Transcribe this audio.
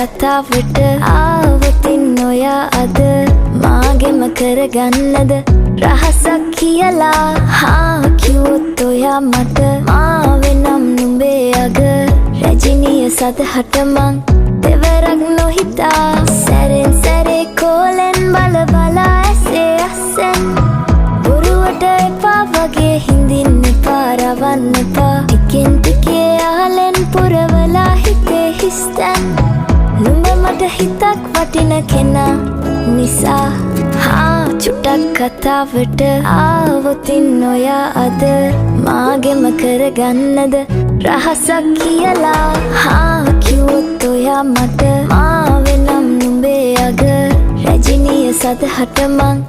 කතාවට ආවොතින් ඔයා අද මාගෙම කරගන්නද රහසක් කියලා? හා කිව්වොත් ඔයා මට මාවෙනම් නුඹේ අග රැජිනිය සදහට මං දෙවරක් නොහිතා. සැරෙන් සැරේ කෝලෙන් බල බලා ඇසේ අස්සෙන් බොරුවට එපා වගේ හිඳින්න එපා, රවන්න එපා. ටිකෙන් ටිකේ යාලෙන් පුරවලා හිතේ හිස්තැන්. නුඹ මට හිතක් වටින කෙනා නිසා. හා චුට්ටක් කතාවට ආවොතින් ඔයා අද මාගෙම කරගන්නද රහසක් කියලා? හා කිව්වොත් ඔයා මට මාවෙනම් නුඹේ අග රැජිනිය සදහට මං